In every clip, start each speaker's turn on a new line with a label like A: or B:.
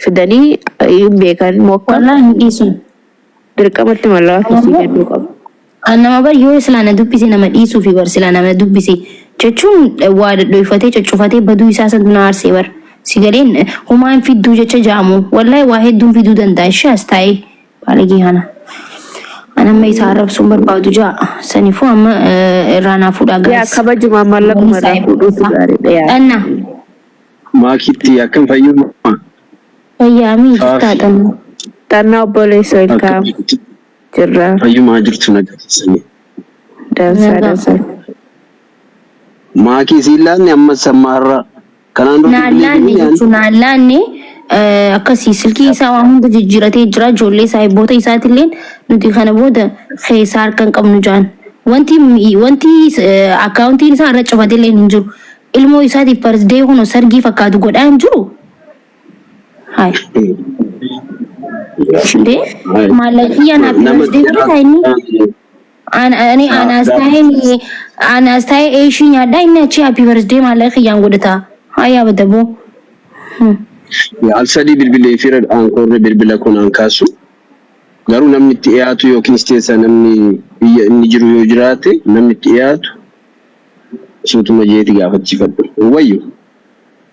A: Fidanii hin beekan moo akkam?
B: Wallaahi hin dhiisun.
A: Dirqamatti mallaqa keessii kennuu qaba.
B: An nama bar yoo silaa na dubbise nama dhiisuufi bar silaa nama dubbise jechuun waa dhadhoyfatee coccufatee baduu isaa santu na aarsee bar. Si galeen homaa hin fidduu jecha jaamu. Wallaahi waa hedduun fiduu danda'a ishee as taa'ee baalagee kana. An amma isa arrabsuun barbaadu ja'a. Saniifuu amma irraa naa fuudhaa
A: Yaa
B: guys.
A: kabajumaan mallaquma irraa fuudhuutu gaariidha yaa.
B: Dhanna.
C: Maakitti akkam fayyummaa?
B: Fayyaamii jirtaa
C: Faafi.
B: dhanna.
A: Xannaa obboleessoo
C: Akkam
A: ilkaam
C: jirtu?
A: jirra.
C: Fayyumaa jirtu nagaa keessanii.
A: Dansaa
B: Nagaa.
A: dansaa.
C: Maakii siin laanne ammas amma har'a kanaan dura
B: Naan
C: bilbilee
B: laanne
C: deemee
B: jechuun naan laanne akkasii silkii isaa waa hunda jijjiiratee jira ijoollee saahiboota isaatillee nuti kana booda keessaa harka hin qabnu jaan. Wanti akkaawuntiin isaa irra cufatillee hin jiru. Ilmoo isaatiif birthday kun sargii fakkaatu godhaa hin jiru. Hai. Indee maallaqii anaaf
C: nama
B: birthday godhataa inni? Ani anaas taa'ee anaas taa'ee eeshii nyaadhaa inni achi happy birthday maallaqa kiyyaan godhataa. Haa badaboo.
C: Al sadii bilbilee fi aankoorre bilbila kun aan kaasu. Garuu namni itti dhiyaatu yookiin keessa namni biyya inni jiru yoo jiraate namni itti dhiyaatu suutuma jeeti gaafachiifadhu. Wayyo.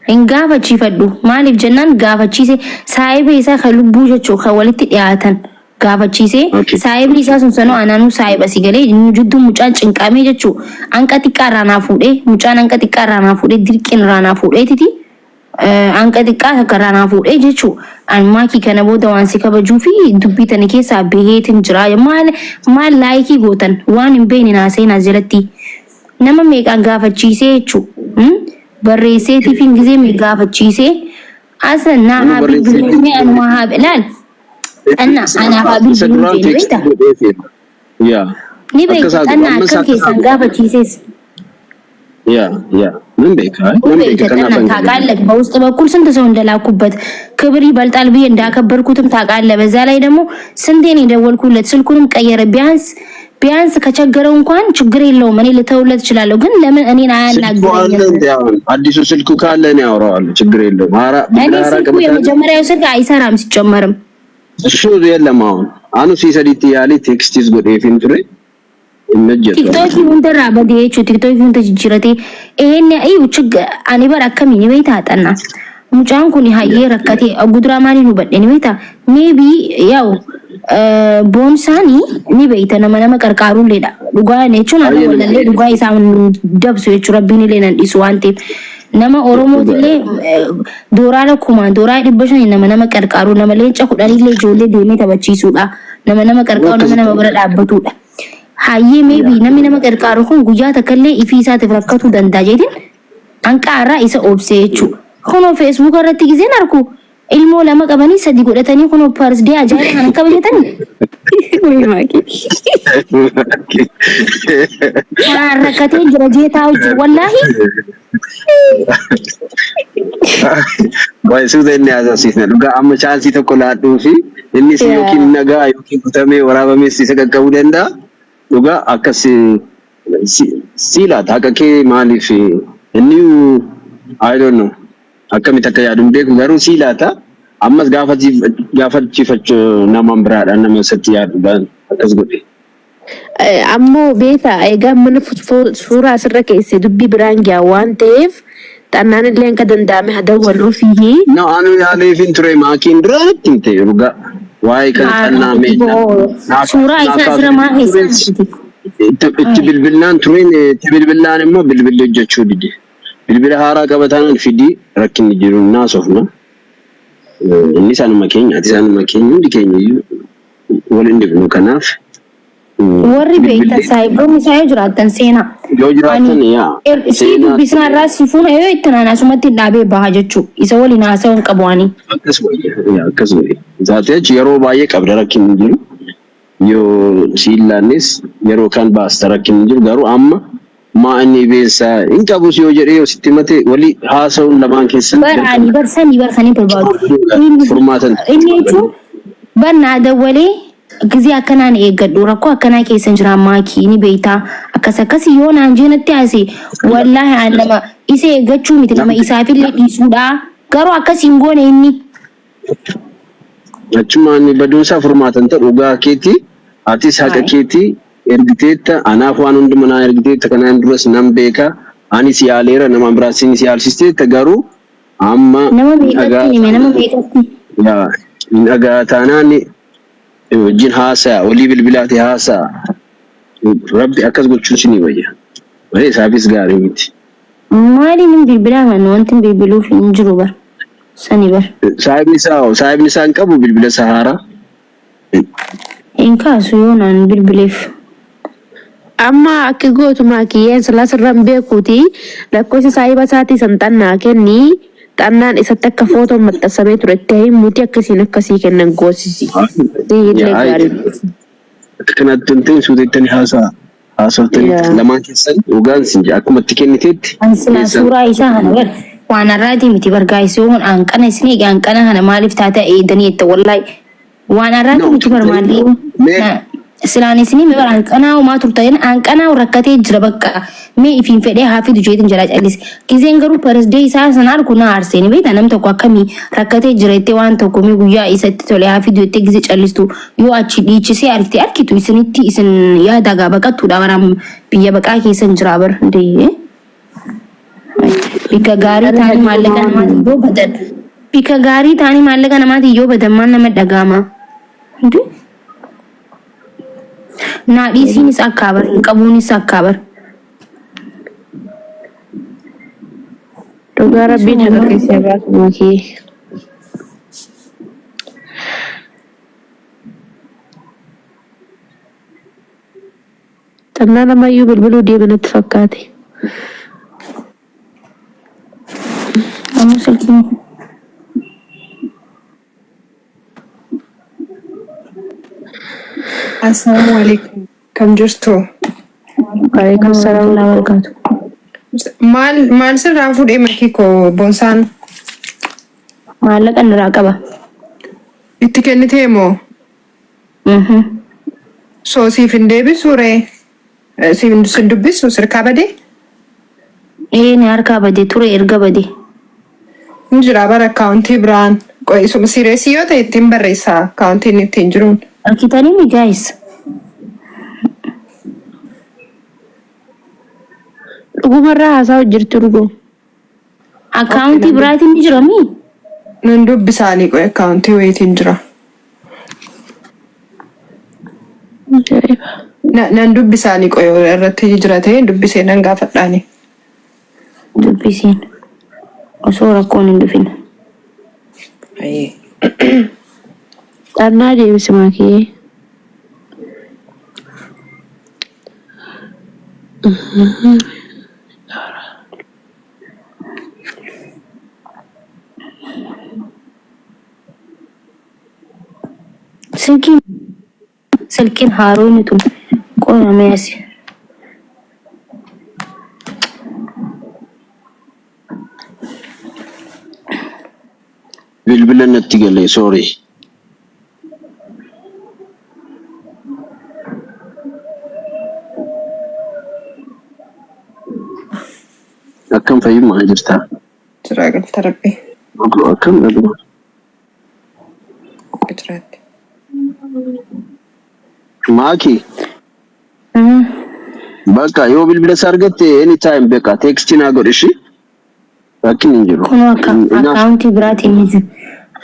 B: Hin gaafachiifadhu. Maaliif jennaan gaafachiise saahiba isaa kan lubbuu jechuun kan walitti dhiyaatan gaafachiise saahibni isaa sun sanuu anaanuu saahiba si galee inni jidduu mucaan cinqamee jechuu hanqa xiqqaa irraa naa fuudhee mucaan hanqa xiqqaa irraa naa fuudhee dirqiin irraa naa fuudheetiti hanqa xiqqaa takka irraa naa fuudhee jechuu an maakii kana booda waan si kabajuu fi dubbii tana keessaa baheetin jira maal maal laayikii gootan waan hin beekne naa seenaa jalatti nama meeqaan gaafachiisee jechuu barreesseetiif hin gizee mee gaafachiisee asa naa
C: Nama
B: haa
C: barreessee
B: bilbiluu mee anumaa haa laal xanna anaaf haa
C: isa
B: bilbiluu
C: duraan
B: jeeni
C: teekstii
B: beekta
C: godheefeera. Yaa.
B: ni
C: Akkas
B: beekta
C: haa godhu.
B: xanna
C: Ammas
B: akkam
C: akkas haa
B: keessaan
C: godhu.
B: gaafachiises
C: Yaa yaa. Nan beeka.
B: ni
C: Nan beeka
B: beekta
C: kanaaf
B: xanna
C: an
B: ታውቃለህ በውስጥ በኩል ስንት ሰው እንደላኩበት ክብር ይበልጣል ብዬ እንዳከበርኩትም ታውቃለህ። በዛ ላይ ደግሞ ስንቴ ነው የደወልኩለት፣ ስልኩንም ቀየረ። ቢያንስ ቢያንስ ከቸገረው እንኳን ችግር የለውም እኔ ልተውለት እችላለሁ። ግን ለምን እኔን
C: ስልኩ አለ
B: አያናግረኝም?
C: እንዴ? አሁን አዲሱ ስልኩ ካለ እኔ አወራዋለሁ። ችግር የለውም። ሀራ
B: እኔ
C: bilbila haaraa
B: ስልኩ
C: qabataan
B: የመጀመሪያው ስልክ አይሰራም ሲጀመርም።
C: እሱ የለም። አሁን አኑ ሲሰዲት ያሌ tekstis godheefin ture hin hojjetu.
B: Tiktookii hundarraa badee jechuudha. Tiktookii hunda jijjiiratee inni iyyuu ani bara akkamiin ni beektaa xanna. Mucaan kun hayyee rakkatee guduraa maaliin hubadhe ni beektaa? Maybe yaa'u boonsaanii ni beekta nama nama qarqaaruulleedha. Dhugaa jechuun ana
C: Baay'ee nama
B: walallee dhugaa isaa dabsu jechuudha. Rabbiin illee nan dhiisu waan ta'eef. Nama Oromootillee dooraala kumaan dooraa 500 nama nama qarqaaru nama leenca 10illee ijoollee deemee taphachiisuudha. Nama nama qarqaaru nama nama bira dhaabbatudha. Hayyee maybe namni nama qarqaaru kun guyyaa takkallee ifii isaatiif rakkatuu danda'a jeetiin hanqaarraa isa obsee jechuudha. Kunoo Facebook irratti gizeen arku ilmoo lama qabanii sadi godhatanii kunoo birthday ajaa'iba kana kabajatanii.
A: Wayii maakii.
B: Kanaan rakkatee jira jee taa'u jiru wallaahi.
C: Baay'ee suuta inni haasofsiisne dhugaa amma chaansii tokko laadhuu fi innis yookiin nagaa yookiin kutamee waraabamee isa qaqqabuu danda'a. Dhugaa akkas si laata haqa kee maaliif inni I don't know akkamitti akka yaadu hin beeku garuu si laata ammas gaafachiifachuu nama biraadha nama isatti yaaduudhaan akkas godhe.
A: Ammoo beektaa egaa mana suuraa asirra keesse dubbii biraan gaa waan ta'eef xannaan illee akka danda'ame haa dawwaluu fi
C: No, anu yaaleefin ture maakiin duraatti himte dhugaa waa'ee kana xannaa mee
B: Suuraa isaa asirra maa keessaa
C: itti bilbilnaan tureen itti bilbilnaan immoo bilbilli hojjechuu dide. Bilbila haaraa qabataan fidii rakkinni jiru naasofna. Inni isaanuma keenya ati isaanuma keenya hundi keenya iyyuu wal hin dhibnu kanaaf.
B: Warri beektan saayiboonni isaa yoo jiraattan seenaa.
C: Yoo jiraatan yaa.
B: Si dubbisnaa irraa si fuuna yoo itti naan asumatti dhaabee baha jechuu isa waliin haasa'uu hin qabu ani.
C: Akkas wayya akkas wayya. Zaatee yeroo baay'ee qabda rakkinni jiru. Yoo si illaannes yeroo kan baasta rakkinni jiru garuu amma maa inni beessa hin qabus yoo jedhee yoo sitti himate walii haasa'uun lamaan keessan
B: Bar ani bar sanii bar sanii barbaadu.
C: Furmaatan.
B: Inni jechuun bar naa dawwalee gizee akkanaan eeggadhu rakkoo akkanaa keessa jira maakii ni beektaa akkas akkas yoo naan jeenatti haase wallaahi an nama isa eeggachuu miti nama isaafillee dhiisuudha garuu akkas hin goone inni.
C: Achumaan baduun isaa furmaata hin ta'u dhugaa keetii atis haqa
B: Hayi.
C: keetii ergiteetta anaaf waan hunduma naa ergiteetta kanaan duras nan beeka anis yaaleera nama biraas si yaalsisteetta garuu amma
B: Nama
C: hin
B: meeqatti
C: dhagaa
B: hime nama meeqatti?
C: yaa hin dhagaa taanaan wajjin haasa'a walii bilbilaati haasa'a rabbi akkas gochuun sinii wayya malee isaafis gaarii miti.
B: Maaliin hin bilbilaa man wanti hin bilbiluuf hin jiru bar. Sani bar.
C: Saahibni isaa hoo saahibni isaa hin qabu bilbila isaa haaraa.
B: Hin kaasu yoo naan bilbileef.
A: Amma akki gootu maakiyyeen silaa sirra hin beekuuti lakkoofsa saahiba isaatii san xannaa kenni xannaan isatti akka footoon maxxansamee ture itti himuuti akkasiin akkasii kennan goosisi. Illee
C: Yaa
A: gaarii.
C: Akka kanatti hin ta'in suutettani haasaa haasoftanii
A: Yaa.
C: lamaan keessan dhugaan sin jedha akkuma itti kenniteetti
B: An silaa
C: keessan
B: suuraa isaa kana bar waan har'aatii miti bar gaayis yoo hanqana isin eege hanqana kana maaliif taate eedanii jette wallaahi waan har'aatii
C: no
B: miti bar maalli
C: mee
B: silaan isin hime bar hanqanaa homaa turtan hanqanaa rakkatee jira bakka mee ifiin fedhee haa fidu jeetin jalaa callise gizeen garuu parasdee isaa sana argu na aarsee ni beektaa nam tokko akkamii rakkatee jira jettee waan tokko mee guyyaa isatti tole haa fidu jettee gizee callistu yoo achi dhiichisee argite arkitu isinitti isin yaada gaa baqattuudha baraan biyya baqaa keessan jira bar ndee bikka gaarii ta'anii maallaqa namaatiin yoo badan bikka gaarii ta'anii maallaqa namaatiin yoo badan maal nama dhaga'ama ndee naa dhiisiinis akkaa bar hin qabuunis akkaa bar
A: Dhugaa rabbiin haqa keessa baasu maakii. Xannaan ammayyuu bilbiluu deema natti fakkaate.
B: Ammoo silkiin
D: Assalaamu alaikum. Kam jirtu?
A: Waalaikum salaam.
B: warahmatullahi wabarakatuh.
D: Maal maal sirraa fuudhee makii koo boonsaan
B: Maallaqa irraa qaba.
D: itti kennitee moo?
B: Mhm.
D: Soo siif hin deebisu ree? Siif sin dubbisu sirkaa badee?
B: Ee ni harkaa bade ture erga bade.
D: Hin jira bara akkaawuntii biraan. Qoy isuma siireesii yoo ta'e ittiin barreessa akkaawuntiin ittiin jiruun.
B: Arkitanii mi guys?
A: Dhugumarraa haasaa jirtu dhugoo.
B: Akkaawuntii biraatiin ni jira mi?
D: Nan dubbisaanii qoy akkaawuntii wayiitiin jira.
A: Ajaa'iba.
D: Nan dubbisaanii qoy irratti jira ta'e dubbisee nan gaafadhaani.
B: Dubbisiin. Osoo rakkoon hin dhufin.
D: Ayyee.
A: Xannaa deebisi maakii.
B: Silkiin silkiin haaroonni tun qoramee asi.
C: Bilbila natti gale sorry. Akkam fayyummaa jirta?
D: Jira galta rabbi.
C: Akkam dhaguma?
D: Akka jiraatti.
C: Maaki bakka yoo bilbila isaa argatte anytime beqa text naa godhi ishii rakkin hin jiru.
B: Kunoo akka akkaawuntii biraatiin ni jira.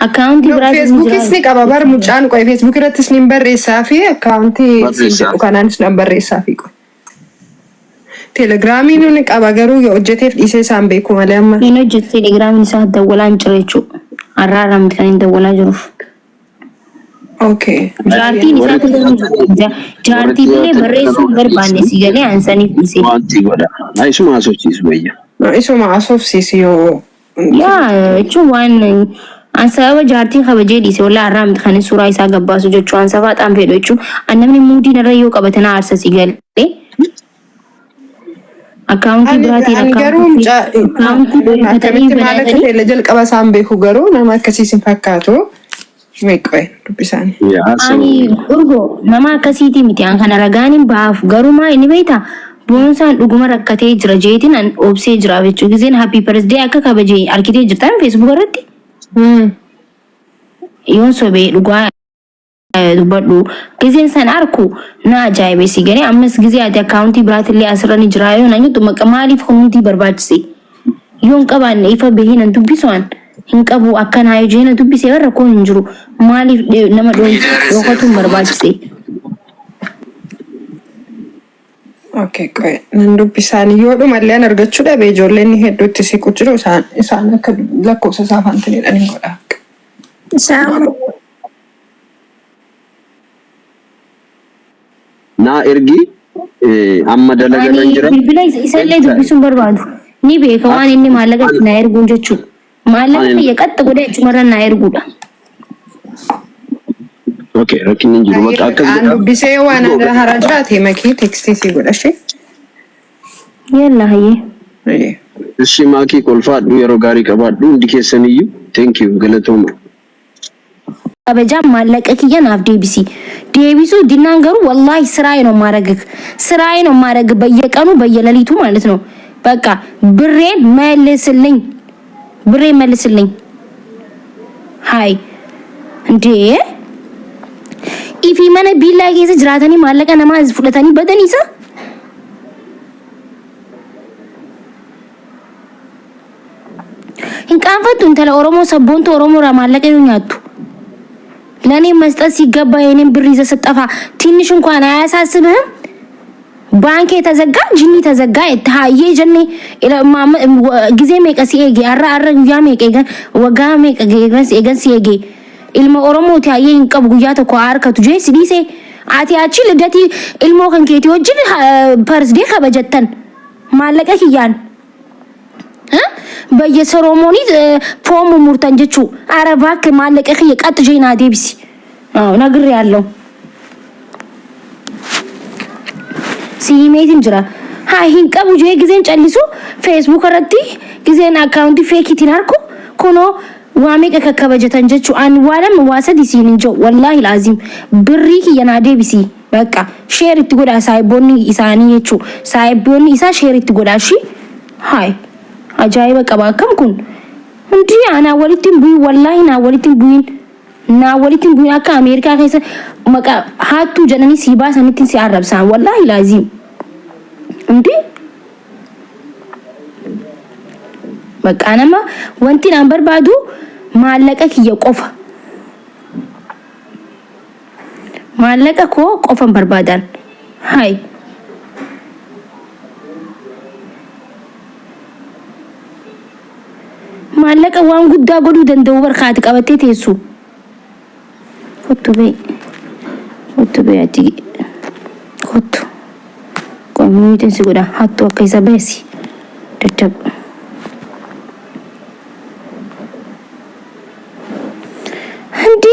B: Akkaawuntii
D: No,
B: biraatiin ni jira.
D: Feesbuukis ni qaba bar mucaan qoy feesbuuk irrattis ni barreessaa fi akkaawuntii siin
C: Barreessaa.
D: jedhu kanaanis nan barreessaa fi qoy. Telegiraamiin ni qaba garuu yoo hojjeteef dhiisee isaan beeku malee amma.
B: Hin hojjetu telegiraamiin isaa dawwalaa hin jiru jechuudha. Har'aarraa miti kan hin dawwalaa jiruuf.
D: Okay.
B: Jaartiin
C: Warri
B: isaa illee ni jira. Jaartiin illee barreessuu hin barbaanne si galee ansaniif dhiisee.
C: Wanti godha. Na isuma haasofsiisu wayya.
D: No, isuma haasofsiisi yoo.
B: Yaa jechuun waan an sababa jaartii kabajee dhiise walaa har'aa miti kan suuraa isaa gabbaasu jechuun an safaa xaan fedhu jechuun an namni muudii narra yoo qabate na aarsa si galee. Akkaawuntii
D: Ani
B: biraatiin
D: ani garuu
B: akkaawuntii
D: mucaa
B: akkaawuntii dhohifatanii
D: akkamitti maal akka
B: banaatanii
D: ta'e jalqaba isaan beeku garuu nama akkasiis hin fakkaatu. Meeqoe dubbisaani.
C: Yaa
B: Ani
C: haasa'u.
B: urgo nama akkasiitii miti an kana ragaan hin bahaaf garumaa inni beektaa boonsaan dhuguma rakkatee jira jeetiin an obsee jira jechuu giseen happy birthday akka kabajee arkitee jirtaan feesbuuk irratti. Yoon sobee dhugaa dubbadhu. Gizeen san arku na ajaa'ibe si galee ammas gizee ati akkaawuntii biraatillee asirra ni jiraa yoo naan jettu maqa maaliif kun hundi barbaachise? Yoo hin qabaanne ifa bahee nan dubbisu an hin qabu akkanaa yoo jee na dubbise bara rakkoon hin jiru. Maaliif nama dhokatuun barbaachise?
D: Okay, qoy nan dubbisaan yoo dhumallee an argachuu dhabe ijoolleen hedduu itti siqu jiru isaan isaan akka lakkoofsa isaa afaan ta'edhaan hin godha.
A: Isaan
C: Naa ergi amma dalagarran
B: Ani
C: jira.
B: bilbila isallee dubbisuun barbaadu. Ni beeka waan inni maallaqa itti naa erguun jechuudha. Maallaqa
C: Ani
B: kiyya qaxxa godhee achumarra naa erguudha.
C: Okay, rakkinni hin jiru. Bakka akkas
D: An
C: godhaa.
D: dubbisee waan haaraa jiraate makii tekstii sii godha ishee.
B: Yalla hayyee.
D: Ayyee.
C: Ishi maakii kolfaadhu yeroo gaarii qabaadhu hundi keessaniyyuu. Thank you galatooma.
B: Kabajaa maallaqa kiyya naaf deebisi. Deebisuu dinnaan garuu wallaahi ስራዬ ነው ማረግህ ስራዬ ነው ማረግህ በየቀኑ በየሌሊቱ ማለት ነው። በቃ ብሬን መልስልኝ፣ ብሬን መልስልኝ። ሀይ እንዴ ifii mana biillaa keessa jiraatanii maallaqa namaa fudhatanii badanii isa hin qaanfattu intala Oromoo sabboontu Oromoo irraa maallaqa yoo nyaattu. ለእኔ መስጠት ሲገባ የኔን ብር ይዘህ ስትጠፋ ትንሽ እንኳን አያሳስብህም? ባንኬ ተዘጋ፣ ጅኒ ተዘጋ። ታዬ ጀኔ ጊዜ meeqa si eege har'a har'a guyyaa meeqa eegan waggaa meeqa eegan si eegan si eege ilma Oromooti hayyee hin qabu guyyaa tokko haa harkatu jee si dhiise ati achi lidatii ilmoo kan keetii wajjin parsdee kabajattan maallaqa kiyyaan bayya soromoonii foon mummurtan jechuu ara baakka maallaqa kiyya qaxxu jee naa deebisi ነግሬያለሁ። Si himeetiin jira. Haa hin qabu jee gizeen callisu Facebook irratti gizeen akkaawuntii feekiitiin harku kunoo waa meeqa kakkabajatan jechuu ani waa lama waa sadi siin hin jiru wallaahi laazim birrii kiyya naa deebisi bakka sheer itti godhaa saahiboonni isaanii jechuu saahiboonni isaa sheer itti godhaa shi haay ajaa'iba qaba akkam kun hundi anaa walitti hin bu'in wallaahi naa walitti hin bu'in naa walitti hin bu'in akka Ameerikaa keessa maqaa haattuu jedhanii sii baasanitti si arrabsaan wallaahi laazim hundi bakka nama wanti naan barbaadu maallaqa kiyya qofa. Maallaqa koo qofan barbaadan. Hay. Maallaqa waan guddaa godhuu danda'u barkaati qabattee teessu. Kottu bee. Kottu bee ati. Kottu. Qomiitiin si godha. Hattu akka isa beesi. Daddab. Hindi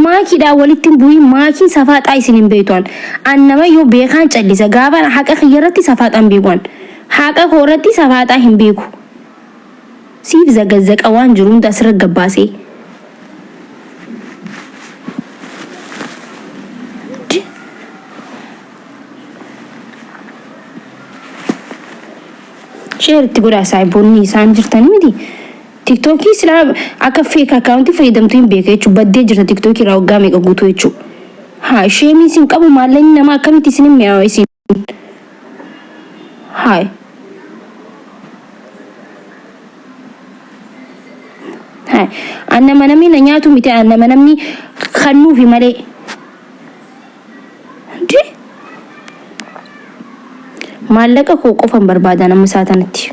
B: maakiidhaan walitti hin bu'in maakiin safaaxaa isin hin beektu an. An nama yoo beekaan callisa gaafa haqa kiyya irratti safaaxaa hin beeku an. Haqa koo irratti safaaxaa hin beeku. Siif zagazzaqa waan jiru hunda asirra gabbaasee. Sheer itti godhaa saayiboonni isaan jirtanii miti. Tiktookii silaa akka feek akkaawuntii fayyadamtu hin beeka jechuudha. Baddee jirta tiktookii irraa waggaa meeqa guutuu jechuudha. Haa sheemii isin qabu maallaqni namaa akkamitti isin hin mi'aawa isin. Haay. Haay. An nama namni na nyaatu miti an nama namni kannuufi malee. Hindi. Maallaqa koo qofan barbaada nama isaa tanatti.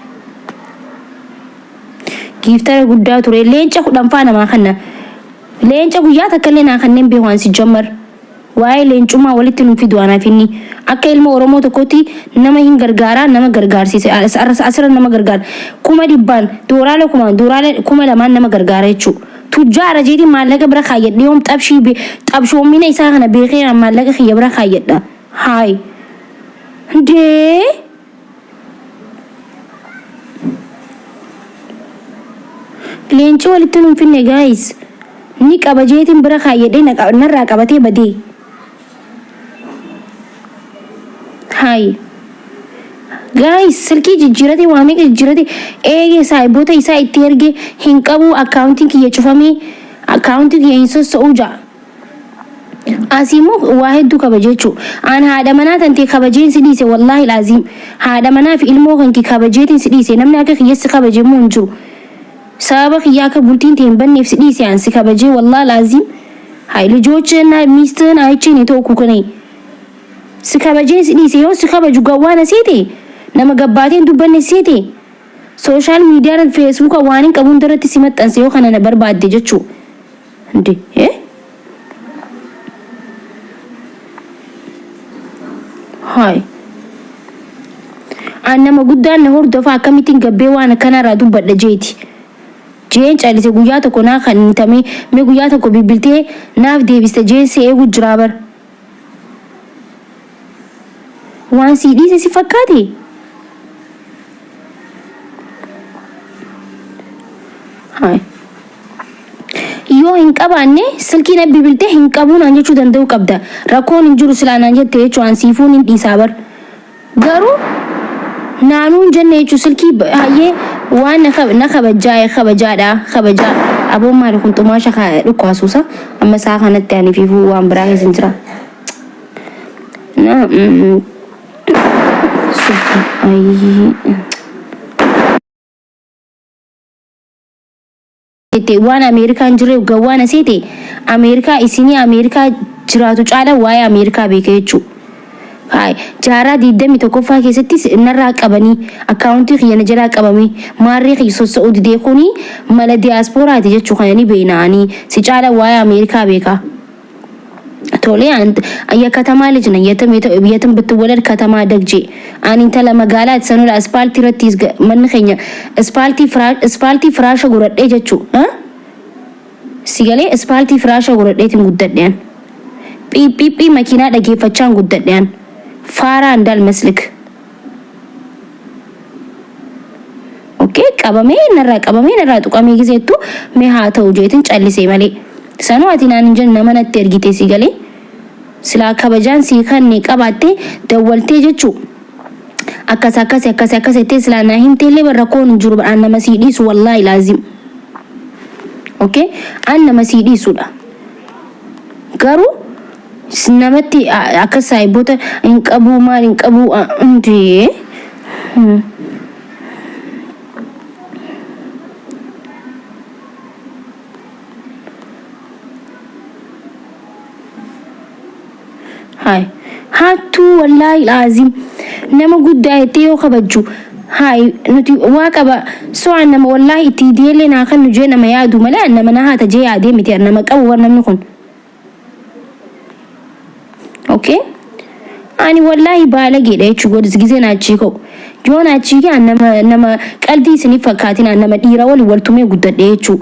B: Giiftara guddaa ture leenca 10 faa namaa kanna. Leenca guyyaa takka illee naa kanneen beeku ansi jammar. Waa'ee leencummaa walitti nun fidu anaaf inni. Akka ilma Oromoo tokkotti nama hin gargaaraa nama gargaarsiise asirra nama gargaara. 100,000 dooraala kumaan dooraala 2,000 nama gargaara jechuudha. Tujjaara jeetiin maallaqa bira kaayyadhe yoom xabshii xabshoommina isaa kana beekeeraan maallaqa kiyya bira kaayyadha. Haay. Ndee. Leenci walitti nun finne guys. Ni qaba jeetiin bira kaayyadhee narraa qabatee badee. Haay. Guys silkii jijjiirate waa meeqa jijjiirate eegee saahiboota isaa itti erge hin qabu akkaawuntiin kiyya cufamee Akkaawuntii kiyya hin sossa'uu ja'a. Asii immoo waa hedduu kabaje jechuudha. An haadha manaa tantee kabajeen si dhiise wallaahi laaziim. Haadha manaa fi ilmoo kan kee kabajeetiin si dhiise namni akka kiyya si kabaje immoo hin jiru. Sababa kiyya akka bultiin tee hin banneef si dhiise an si kabajee wallaahi laaziim. Hay ልጆችህና ሚስትህን አይቼ ነው የተውኩህ እኔ። Si kabajeen si dhiise yoo si kabaju gawwaa na seete nama gabbaatee hin dubbanne seete sooshaal miidiyaan feesbuuka waan hin qabu hundarratti si maxxanse yoo kana na barbaadde jechuu. Hindi eh? Haay. An nama guddaan na hordofa akkamittiin gabbee waan akkanarraa dubbadha jeeti. Jeen callise guyyaa tokko naa kan tamee mee guyyaa tokko bilbiltee naaf deebiste jeen si eegu jiraa bar. Waan sii dhiise si fakkaate? Haay. Yoo hin qabaanne silkii na bilbiltee hin qabuu naan jechuu danda'uu qabda. Rakkoon hin jiru silaa naan jette jechuu an siifuun hin dhiisaa bar. Garuu naanuu hin jenne jechuu silkii hayyee waan na na kabajaa kabajaadha kabajaa. Aboon maali kun xumaasha dhukkaasuusa amma isaa kanatti ani fiifuu waan biraa keessa hin jira. Na ayyii. Jette waan Ameerikaa hin jirre gawwaa na seete Ameerikaa isinii Ameerikaa jiraatu caala waa'ee Ameerikaa beeka jechuu. Haay jaarraa 21ffaa keessattis narraa qabanii akkaawuntii kiyya na jalaa qabamee maarree kiyya sossa'uu didee kuni mala diyaaspooraati jechuu kana ni beekna ani si caala waa'ee Ameerikaa beeka. Tolee የከተማ ልጅ ነኝ። የትም የትም ብትወለድ ከተማ አደግ ጄ ani intala magaalaati sanudha aspaaltii irratti manni keenya ispaaltii firaasha godhadhee jechuu si galee ispaaltii firaasha godhadheetiin guddadhe an phiiphii makiinaa dhageeffachaan guddadhe an faaraa indaal maslik Okay qabamee narraa qabamee narraa tuqamee gizeettu mee haa ta'u jeetin callisee malee. Sanuu ati naan hin jenne nama natti ergite si galee. Silaa kabajaan sii kanne qabaatte dawwaltee jechuu. Akkas akkas akkas akkas jettee silaa naa himtee illee bar rakkoon hin jiru an nama sii dhiisu wallaahi laazim. Okay an nama sii dhiisudha. Garuu namatti akka saahiboota hin qabuu maal hin qabuu hundee. Haay hattuu wallaahi laazim nama guddaa jettee yoo kabajju haay nuti waa qaba so an nama wallaahi itti ideellee naa kannu jee nama yaadu malee an nama na haata jee yaadee miti an nama qabu bar namni kun. Okay? Ani wallaahi baalageedha jechuu godhis gizee na achii ka'u. Yoo na achii ka'e nama nama qaldii isiniif fakkaatin an nama dhiira waliin wal tumee guddadhe jechuu.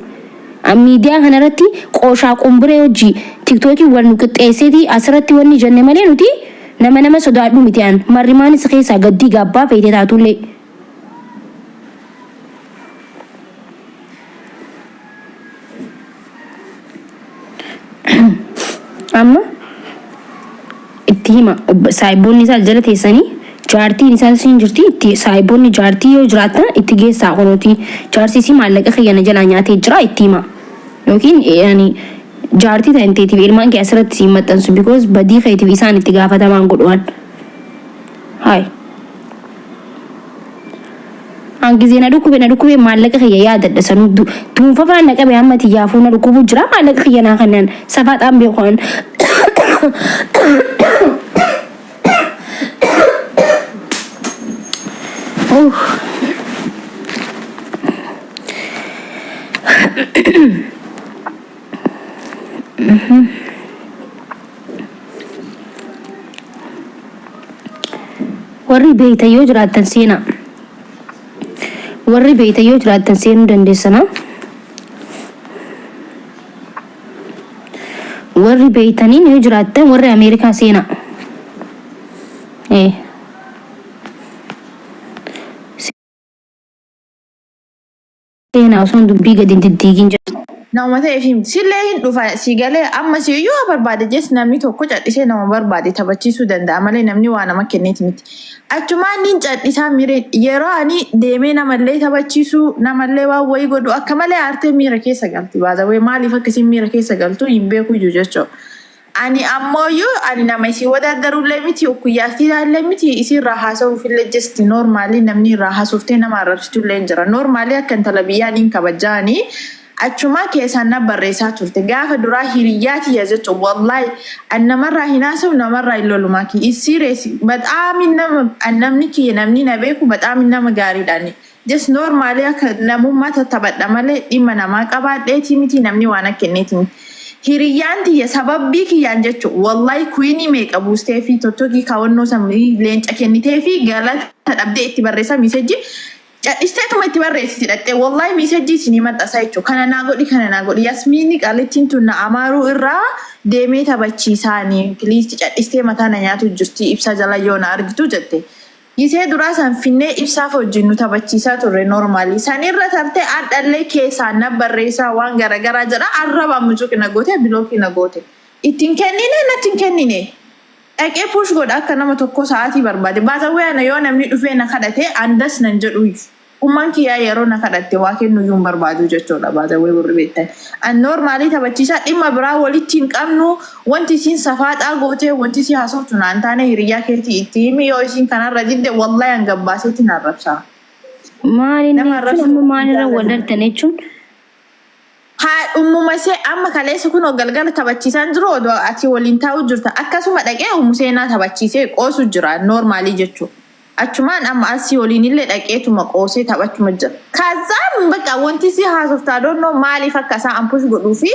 B: An miidiyaa kanarratti qooshaa qumbiree hojii tiktookii wal nu qixxeesseeti asirratti wanni jenne malee nuti nama nama sodaadhu miti an marrimaanis keessaa gaddii gaabbaa feete taatullee. Amma itti hima saahiboonni isaa jala teessanii jaartiin isaa siin jirti itti saahiboonni jaartii yoo jiraatan itti geessaa kunuuti jaarsi isii maallaqa kiyya na jalaa nyaatee jira itti hima yookiin yani jaartii ta'in teetiif ilmaan kee asirratti siin maxxansu because badii keetiif isaan itti gaafatamaan godhuwan hayi. An gizee na dhukkube na dhukkube maallaqa kiyya yaadadha sanuu duunfafaan na qabe amma tiyyaafuu na dhukkubu jira maallaqa kiyya naa kannan safaxaan beeku an. Uff. Warri beeytan yoo jiraattan seenaa. Warri beeytan yoo jiraattan seenuu dandeessana. Warri beeytaniin yoo jiraattan warri Ameerikaa seenaa. Ee. Seenaa osoo dubbii gadi hin diddiigin jedhu.
E: Nama ta'eef himti. Sillee hin dhufa si galee amma si iyyuu waa barbaade jes namni tokko cadhisee nama barbaade taphachiisuu danda'a malee namni waa nama kenneeti miti. Achumaan niin cadhisaa miiree yeroo ani deemee namallee taphachiisuu namallee waan wayii godhu akka malee aartee miira keessa galti. Baazawee maaliif akkasiin miira keessa galtu hin beeku iyyuu jechuudha. Ani ammooyyuu ani nama isin wadaaddarullee miti ukkuyyaattiillee miti isiirraa haasa'uufillee just normally namni irraa haasooftee nama arrabsitullee hin jira. Normally akka intala biyyaa niin kabajaanii achumaa keessaan na barreessaa turte. Gaafa duraa hiriyyaa tiyya jechuun wallahi an namarraa hin haasa'u namarraa hin lolumaa kiyya. Is serious baxaami nama an namni kiyya namni na beeku baxaami nama gaariidhaani. Just normally akka namummaa tattaphadha malee dhimma namaa qabaadheetii miti namni waan akka kenneeti miti. Hiriyyaan tiyya sababbii kiyyaan jechuun wallahi kuinii meeqa buustee fi tottokii kaawwannoo san leenca kennitee fi galata dhabdee itti barreessa message cadhisteetuma itti barreessiti dhaqxee wallahi message isinii maxxansa jechuudha. Kana naa godhi kana naa godhi Yasmiini qalittiin tun na amaaruu irraa deemee taphachiisaanii please cadhistee mataa na nyaatu jirti ibsa jala yoo na argitu jette. Gisee duraa san finnee ibsaaf wajjin nu taphachiisaa turre normally. Sanirra tartee adhallee keessaan na barreessaa waan garaagaraa jedha arrabaan mucuqi na goote block na goote. Ittiin kennine natti hin kennine. Dhaqee push godha akka nama tokko sa'aatii barbaade. Baasawwee ana yoo namni dhufee na kadhate andas nan jedhu iyyuu. Ummaan kiyyaa yeroo na kadhatte waa kennu iyyuu hin barbaadu jechuudha baasawwee warri beektan. An normally taphachiisaa dhimma biraa walitti hin qabnu wanti isiin safaaxaa gootee wanti isii haasoftu naan taane hiriyaa keetii itti himi yoo isiin kanarra didde wallahi an gabbaaseetti na arrabsaa.
B: Maal inni
E: Nama
B: jechuun
E: arrabsu
B: amma maalirra wal dhaltan jechuun?
E: Haadhummuma see amma kaleessa kunoo galgala taphachiisaan jiru odoo ati waliin taa'u jirta akkasuma dhaqee umu seenaa taphachiisee qoosu jira normally jechuudha. Achumaan amma asii waliin illee dhaqeetuma qoosee taphachuma jira. Kazaan bakka wanti si haasoftaa doonnoo maaliif akka isaan ampush godhuu fi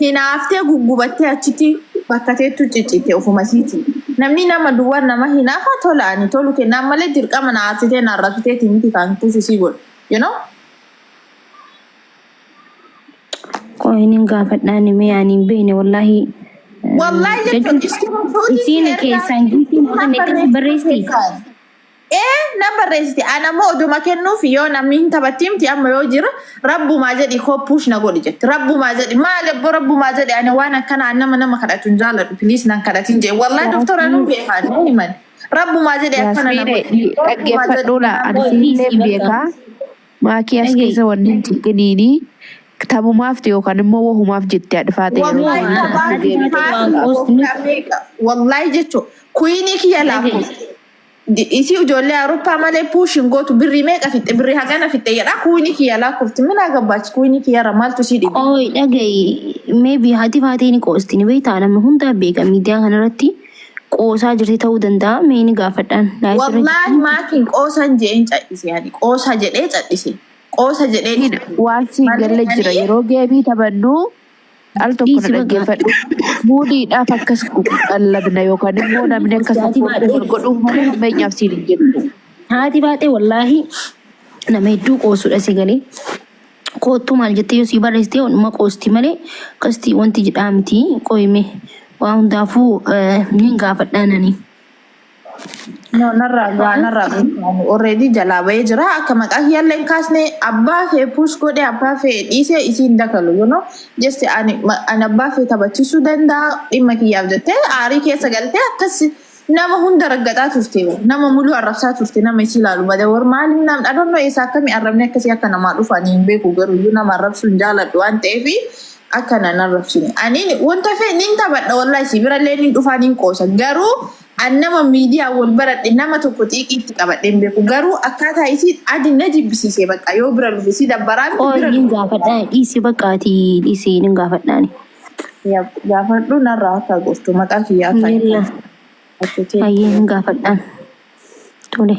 E: hinaaftee guggubattee achitti bakka teettu ciccite ofuma siiti. Namni nama duwwaa nama hinaafa tola ani tolu kennaan malee dirqama na aarsitee na arrabsiteeti miti kan push sii godhu. You know?
B: Qoyin hin gaafadhaan mee ani hin beekne wallaahi.
E: Wallahi jechuun
B: Isiin keessaan giiftiin kan itti barreessiti.
E: Ee na barreessiti. Ana immoo oduma kennuuf yoo namni hin taphattimti amma yoo jira rabbumaa jedhi koo push na godhi jetti. Rabbumaa jedhi maali abbo rabbumaa jedhi ani waan akkana nama nama kadhatu hin jaalladhu please nan kadhatin jee. Wallahi doktora nu beekaa ni himan. Rabbumaa jedhi akkana na
A: Yaasmiine
E: godhi. Rabbumaa jedhi.
A: dhaggeeffadhuudha. Ani siillee beekaa. Maakii as
B: Dhagahi.
A: keessa wanni hin cinqiniini tabumaaf yookaan immoo wahumaaf jettee adfaate yeroo
E: Wallahi
A: sana
E: taphaa
B: Haati
A: deemte.
B: faate waan qoosni.
E: Wallahi jechuun kuinii kiyya
B: Dhagahi.
E: laafuu. Isii ijoollee Awurooppaa malee push hin gootu birrii meeqa fixxe birrii hagana fixxe jedha kuinii kiyya lakkoofti mina gabbaachi kuinii kiyyarra maaltu sii dhibe.
B: Qoy dhagahi maybe haati faatee ni qoosti ni beektaa namni hundaa beeka miidiyaa kanarratti qoosaa jirti ta'uu danda'a mee ni gaafadhaan live irra
E: Wallaahi
B: jirti.
E: maakiin qoosan je'een cadhise ani qoosa jedhee cadhise qoosa jedhee
A: Hin waan siin
E: malee
A: galle jira
E: ani
A: yeroo game taphannu al tokko na
B: Dhiisi bakka.
A: dhaggeeffadhu. Muudiidhaaf akkas qallabna yookaan immoo namni akka
B: Haati
A: support wal
B: baatee
A: godhuuf malee hammeenyaaf siin hin jettu.
B: Haati baatee wallaahi nama hedduu qoosudha si galee. Koottuu maal jettee yoo sii barreessite dhuma qoosti malee akkasitti wanti jedhaa miti qoyime waa hundaafuu niin gaafadhaan ani.
E: No, narraa gaa narraa beekamu already jalaa bahee jira akka maqaa kiyyaallee hin kaasne abbaa fee push godhe abbaa fee dhiisee isiin dakalu you know just ani abbaa fee taphachiisuu danda'a dhimma kiyyaaf jettee aarii keessa galtee akkas nama hunda raggaxaa turte nama muluu arrabsaa turte nama isii ilaalu bade war maaliif nam dhadhannoo eessa akkamii arrabni akkasii akka namaa dhufanii hin beeku garuu iyyuu nama arrabsuu hin jaaladhu waan ta'eef akka nan arrabsine ani wanta fee nin taphadha wallahi si birallee nin dhufaa nin qoosa garuu an nama miidiyaa wal baradhe nama tokko xiiqii itti qabadhe hin beeku garuu akkaataa isii adi na jibbisiise bakka yoo bira dhufe si dabbaraa miti
B: Qoy
E: bira
B: niin
E: dhufe.
B: gaafadhaan dhiisi bakka ati dhiisi niin gaafadhaan.
E: Gaafadhu narraa akka gortu maqaa kiyyaa akka hin
B: Yalla
E: kaasne.
B: hayyee hin gaafadhaan. Tole.